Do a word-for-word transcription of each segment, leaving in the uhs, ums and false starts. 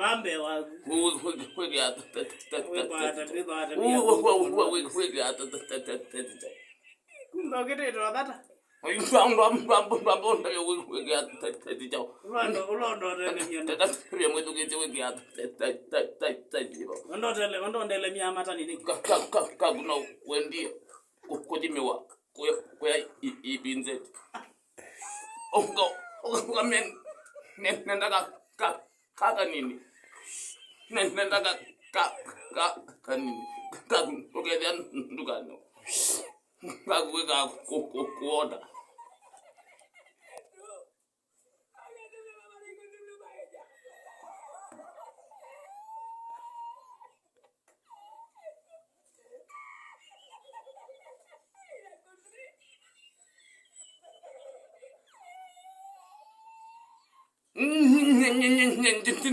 vaa mbee waku. Wĩkwata, wĩkwata. Kumbe ũkĩtĩtwa thata. Ũla ũndotele mia. Ũndotele, ũndotele mia matani nĩ. Kakuna wendie kũthimiwa. Kuya, kuya i, i, ipinzeti. Uka, uka, uka men, ne, nenda ka, ka, ka kanini. Ne, nenda ka, ka, ka, kanini. Ka, ukethia ndukano. Ka, ka, ka, ku, ku, kuoda.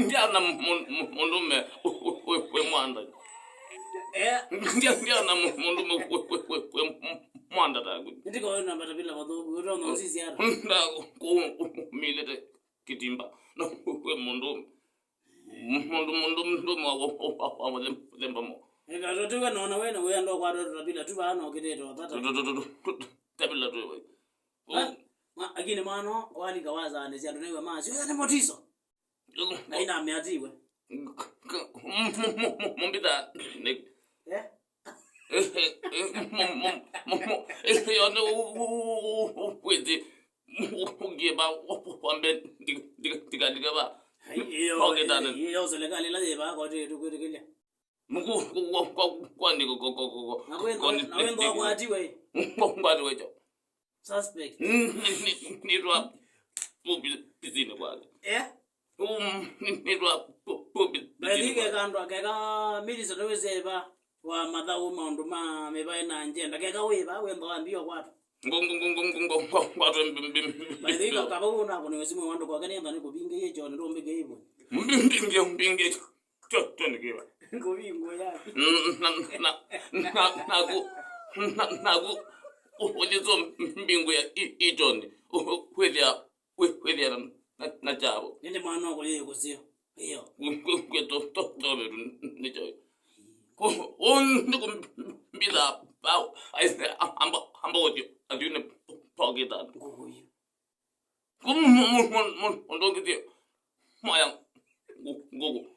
Ndiana mũndũme wĩ mwanda. Eh. Ndiana mũndũme wĩ mwanda taku. Nĩtĩko wĩ na matavila mathũku, ũtonya ũsisiana. Ndakumilĩte kĩtimba. No wĩ mũndũme. Mũndũ, mũndũ, mũndũ mwa, wa, wa, wa, wa mũthemba, mũthemba mo. Eka, tũtiwe nona we na wĩa ndo kwa ndo tabila tu bana ũkĩtĩtwe thata. Tu, tu, tu, tu, tu, tu, tabila tu we. Ah, ma, lakini mwana walika wazaanĩsya andũ naiwe masyo, "Ũyũ nĩ mũtiso." Ngai namĩatiwe. Mũmbitha nĩ. Eh? Yone wĩthi ũngĩva wambe ndikalike va. Iyo serikali ĩla yĩvaa koti ĩtũkwĩtĩkĩlya. Kwandĩko. Na wĩthwa kwatiwe. Kwatiwe kyo. Suspect. Nĩtwa pisini kwake. Eh? Nĩtwa pisini. Keka andũ keka Millicent wĩseva wa mathaũ maũndũ ma mĩvaĩ na njenda. Keka wĩva wĩntho wa mbio kwatũ. Ngo, ngo, ngo, ngo, ngo, ngo, ngo, ngwatwe mbi, mbi, mbi, mbi. By the way, kaba wona kone wezi mwe wandu kwake nenda ni kubinge ye John ndo mbinge ibo. Mbinge, mbinge. Cho, cho ni kiwa. Kubingo ya. Na, na, na, na ku, na, na ku, ulizo mbingo ya i, i John. Kwethia, kwethia na, na, na chabo. Nende mwana wako yeye kusio. Iyo. Kwe, kwe, kwe, to, to, to, ni cho. Ko, on, ni kumbida, bao, ai, amba, amba ojo, ati une, pokita. Ngugu iyo. Ko, mo, mo, mo, mo, ondongithie. Moya, ngu, ngugu.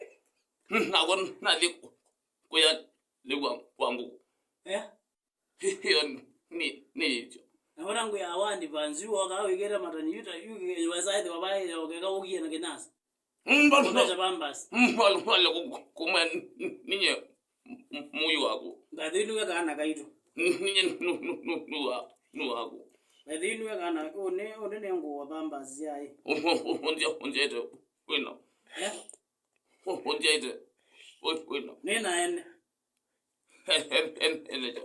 Nakwa, nathi, kuya, liwa, kwa ngugu. Eh? Ĩyo nĩ, nĩ ĩkyo. Na wona ngwĩa awa advance, yu wokaa wĩkĩte matani, yu ta, yu wesa ĩthĩwa vaĩ yokeka ũkie na kĩnyasa. Mbalu, Ũmbeca Pampers. Mbalu, mbalu, ku-, ku-, kuma ninye m-, m-, mũi waku. Ngathĩnĩwe kana kaitũ. Ninye nu-, nu-, nu-, nu wa-, nu waku. Ngathĩnĩwe kana, ũnĩ, ũnĩ nĩ ngũa Pampers yaĩ. Ũnje-, ũnjete wĩno. Eh? Ũnjete wĩ-, wĩno. Nĩ na ene. En-, en-, ene jo.